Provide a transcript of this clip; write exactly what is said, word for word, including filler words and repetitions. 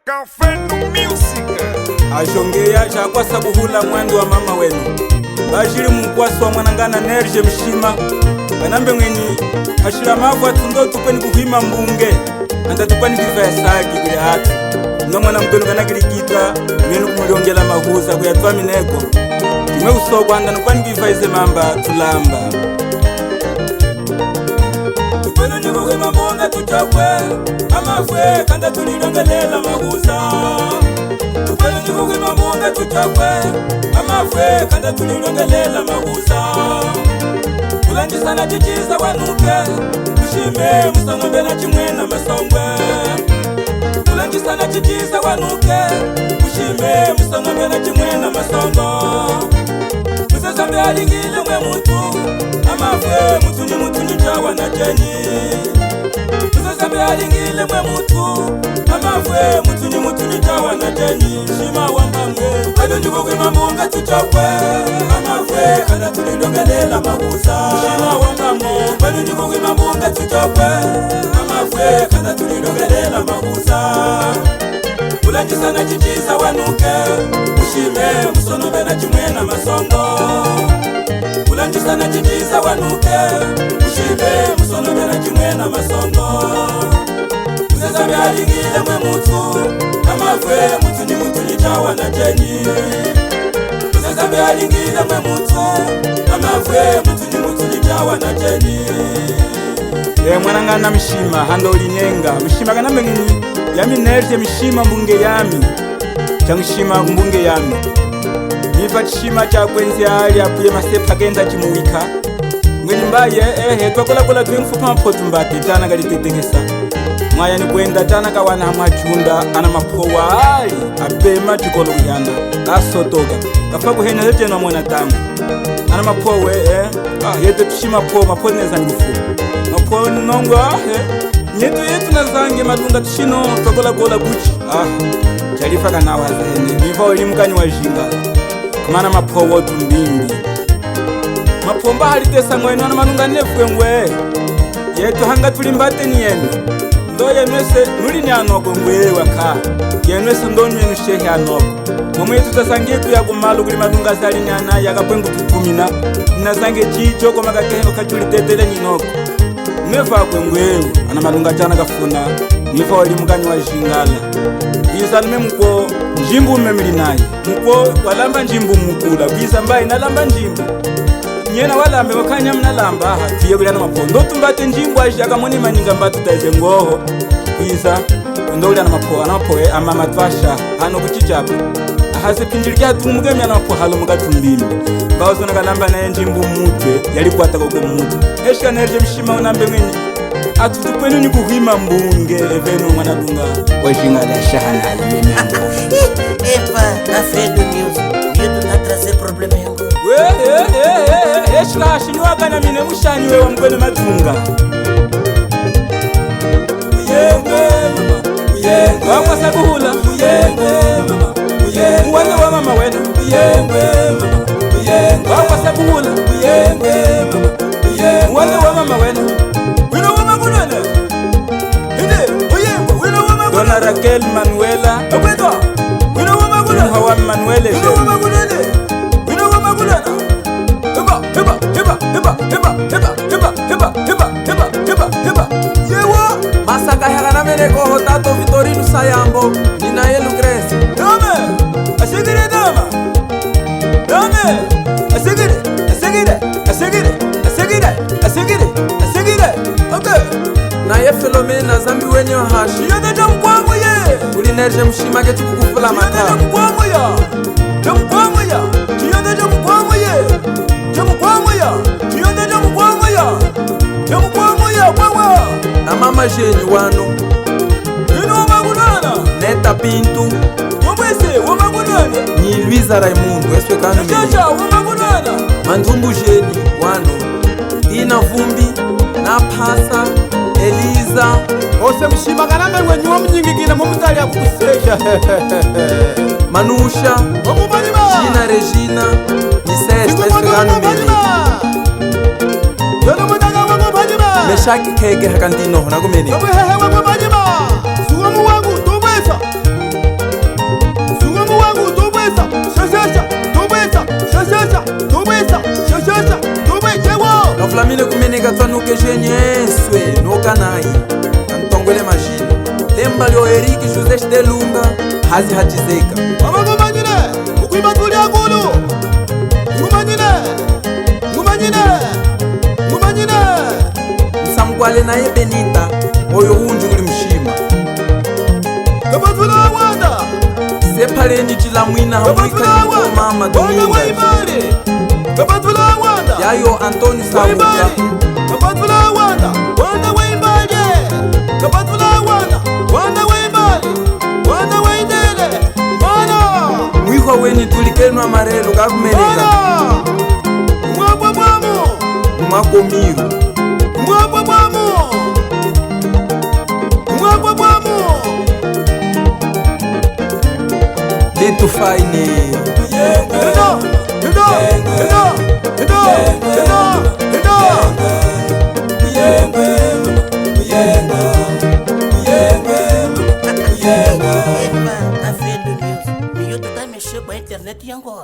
Kafenu Music. Ajongeya jakwasa kuhula mwando wa mama wenu. Bajili mukwaso wa mwanangana Nerge Mishima. Kanambe ngweni, hashila mavu atundo tukweni kuhwima mbunge. Anta tukweni biva ya saki kuli atu. No mwana mukenu kanakili kita, mwenu kumuliongela mahuza kuyatwamineko. Kimwe usoko anda nukwani biva ize mamba tulamba. Tukwenu ni kuhwima mbunge tuchokwe, amafwe kanda tulilongelela mahuza. Tukwenu ni kuhwima mbunge tuchokwe, amafwe kanda tulilongelela mahuza. Kulanjisana chichiza wanuke, tushime musono mbela chimwena masongwe. Kulanjisana chichiza wanuke, tushime musono mbela chimwena masongo. Muze Zambi alingile mwe mutu, amafwe mutu ni mutu ni jawana jenyi. Muze Zambi alingile mwe mutu, amafwe mutu ni mutu ni jawana jenyi. Shima wamba mwe, kwenu ni kuhwima mbunge tuchokwe, amafwe kanda tulilongelela mahuza. Shima wamba mwe, kwenu ni kuhwima mbunge tuchokwe, amafwe kanda tulilongelela mahuza. Kulanjisana chichiza wanuke, ushime musono bena chimwena masongo. Kulanjisana chichiza wanuke, ushime musono bena chimwena masongo. Muze Zambi alingile mwe mutu, amafwe mutu ni mutu ni jawana jenyi. Muze Zambi alingile mwe mutu, amafwe mutu ni mutu ni jawana jenyi. Ye mwanangana Mishima, handa ulinyenga. Mishima kanambe ngeni, yami Nerge Mishima mbunge yami. Changishima kumbunge yami. Niva chishima cha kwenzi ali apuye masepa kenda chimuwika. Ngweni mbaye, ehe, twakolakola twe mfupa mapwo tumbate, tana kalitetekesa. Mwaya ni kwenda, tana kawana hamwa chunda, ana mapwo wa ali, apema chikolo kuyana, asotoka. Kafa kuhenya yote na mwana tangu. Ana mapwo we, eh, ah, yete tushi mapwo, mapwo neza ngufu. Mapwo nongo, ah, eh. Nyetu yetu na zange malunga tushino, twakola kola kuchi. Ah, chalifa kana wazene, niva oli mukani wa jinga. Kumana mapwo wo tumbimbi. Mapwo mba halitesa ngwenu ana malunga nefwe ngwe. Yetu hanga tulimbate ni yenu. Ndo yenwese nuli ni anoko ngwe waka. Yenwese ndo nwenu shehe anoko. Mwamwe tuta zange kuya kumalu kuli malunga zali nyana yakapwe ngututumina. Nina zange chicho kwa makakehe wakachuli tetele nyinoko. Neva kwe ngwewu, ana malunga chana kafuna, niva oli mukani wa jingala. Kwiza nume mukwo, njimbu ume mili naye. Mukwo walamba njimbu mukula, kwiza mbayi nalamba njimbu. Nyena walambe wakanya mnalamba, aha, tuye kuli ana mapwo. Ndo tumbate njimbu aji akamone manyinga mba tutaize ngoho. Kwiza, ndo uli ana mapwo, ana mapwo, eh, amama twasha. Hano kuchichapa. Ahaze pinjili kia tumuke miana mapwo halo muka tumbimbi. Mbawo zona kalamba naye njimbu mutwe, yalikwata koko mutwe. Eshika Nerge Mishima unambe ngweni. Atutu kwenu ni kuhwima mbunge, evenu mwana dunga. Wajinga da shahana yimemembo. Epa, na Fedo News. Yetu na trace problème yangu. We, eh, eh, eh, eh, eshika hashinwa kana mine mushani we wa mkwenu matunga. Uyengwe, mama, uyengwe. Wakwasa kuhula. Uyengwe, mama, uyengwe. Uwande wa mama wenu. Uyengwe, mama, uyengwe. Wakwasa kuhula. Uyengwe, mama, uyengwe. Uwande wa mama wenu. Wino wa makunene. Ide, uyengwe, wino wa makunene. Dona Raquel Manuela. Akwetwa. Wino wa makunene. Muha wa Manuel. Wino wa makunene. Wino wa makunene. Heba, heba, heba, heba. Yewo! Masaka hela na mene koho tato Vitorino Sayambo, ni naye Lucrece. Dame! Asigire dama! Dame! Asigire, asigire, asigire, asigire, asigire, asigire. Okay. Naye Filomena Zambi wenyo hashi. Yote cha mkwangu ye! Uli Nerge Mishima ke chikukufula maka. Yote cha mkwangu ya! Cha mkwangu ya! Chiyote cha mkwangu ye! Cha mkwangu ya! Chiyote cha mkwangu ya! Cha mkwangu ya, wewe! Na mama Jenny wano. Ino wa makunana! Neta Pinto. Wamwese, wa makunana! Ni Luisa Raimundo, eswe kanu mene. Chacha, wa makunana! Manzumbu Jenny wano. Tina Vumbi, na Pasa, Eliza. Ose Mishima kanambe ngwenyi wa munyingikina mu mutali akukuseja. Manusha, Wakubalima. Gina Regina, Misese, Sikomoto Sugano Mene. Wakubalima. Yono mutaka Wakubalima. Meshaki Keke hakandino, nakumene. Wakuhehe Wakubalima. Suwamu wangu, tubwesa. Jenyeswe no kanayi, antongwele majina. Lemba lio Eric José Shitelunga, hazi hachizeka. Aba ngumanyine, ukwimba tuli akulu. Ngumanyine, ngumanyine, ngumanyine. Musamukwale naye Benita, oyo unji kuli mushima. Kapatula wanda. Sepaleni chilamwina hamwika mama Dominga. Kapatula wanda. Yayo Antonio Sabuka. Kapatula wanda. Wanda wa imbali. Kapatula wanda. Wanda wa imbali. Wanda wa indele. Mwana. Mwihwa weni tulikenwa marelo kakumeneka. Mwana. Mwapwa mwamu. Mwakomiru. Mwapwa mwamu. Mwapwa mwamu. Little Fine. Endo, endo, endo, endo, endo, endo. Eva a fait le mieux. Mieux tout à monsieur kwa internet yango.